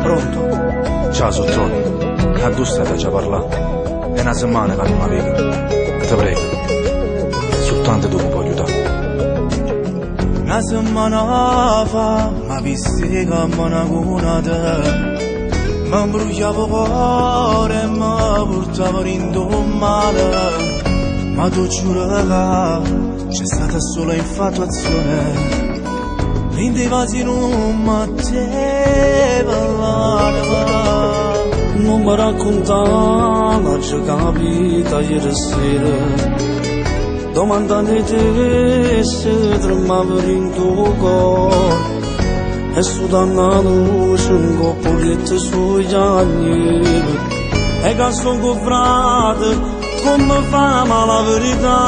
Pronto? Ciao, sono Tony. Addò stai t'aggia parlà? È una settimana che non mi vedo. Ti prego. Soltanto tu mi puoi aiutare. Una settimana fa mi visti come una cunata. Mi bruciavo cuore e mi portavo in male. Ma tu giuro che c'è stata solo infatuazione. Rinde vasi non metteva l'anima. Non mi raccontava, c'è capita ieri sera. Domandando te se tremava in tuo cuore. E su dalla luce un coppoletto sugli anni. E che sono frate, come fa ma la verità.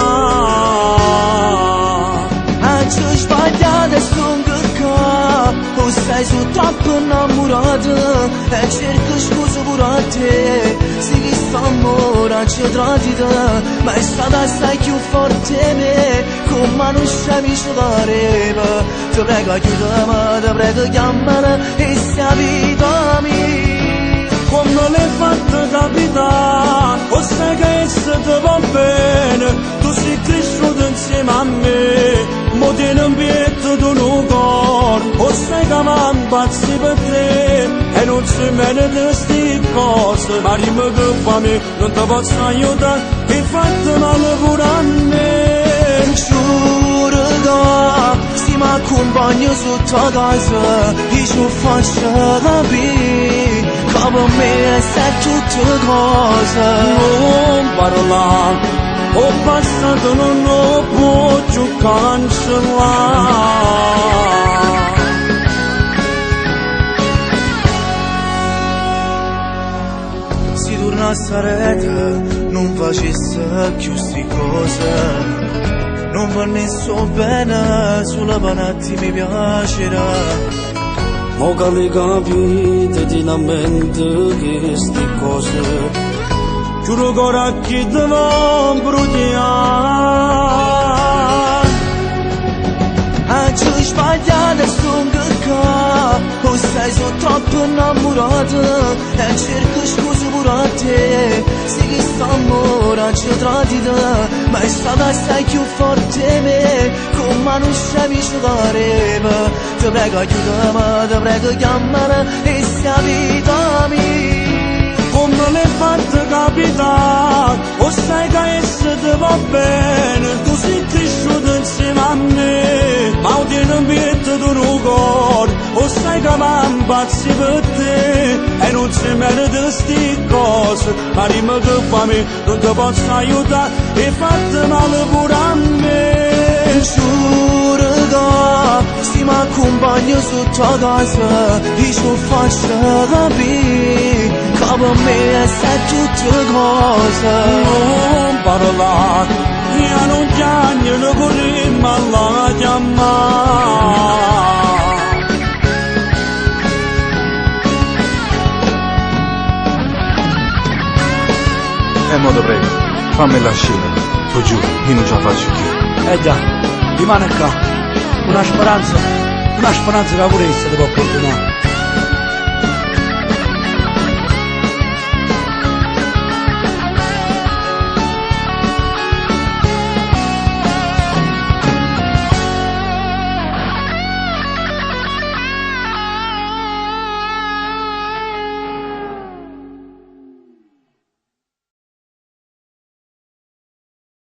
Aggio sbagliato e stongo qua. O sai, sono troppo innamorato. E cerco scusa pure a te. Se questo amore ci tradito. Ma è stata assai più forte di me. Come non ci pareva. Ti prego aiutami, ti prego chiamala e sia vita mia. Come l'hai fatta capitare, o sai che essa ti va bene, tu sei cresciuto insieme a me, mo tieni in pietto tu un cuore, o sai che mi impazzi per te, e non si merita sti cose, ma dimmi che fa me, non ti posso aiutare, hai fatto male pure a me. Giuro che se mi accompagno sotto casa io ci faccio capire che per me sei tutte cose. Non parlare, ho passato non lo può più cancellare. Se tornasse arreto non facesse più sti cose. Non venisse bene, solo per un attimo mi piacerà. Mo che le capite di la mente queste cose. Giuro che a chi devo imbrugliare. Aggio sbagliato e stongo qua. O sai, sono troppo innamorato. E cerco scusa pure a te. Se questo amore ci tradito. Ma è stata assai più forte di me. Come non ci pareva. Ti prego aiutami, ti prego chiamala e sia vita mia. Come l'hai fatta capitare, o sai che essa ti va bene, tu sei cresciuto insieme a me, ma ho tieni in pietto tu un cuore, o sai che mi impazzi per te, e non si merita sti cose, ma dimmi che fa me, non ti posso aiutare, hai fatto male pure a me. Giuro che se mi accompagno sotto casa io ci faccio capire che per me sei tutte cose. Non parlare, io non piangere corrimmo alla chiamare. E mo te prego, fammi lasciare. Ti giuro, io non ce la faccio più. Eh già, rimane qua. Una speranza, una speranza che pure essa ti può perdonare.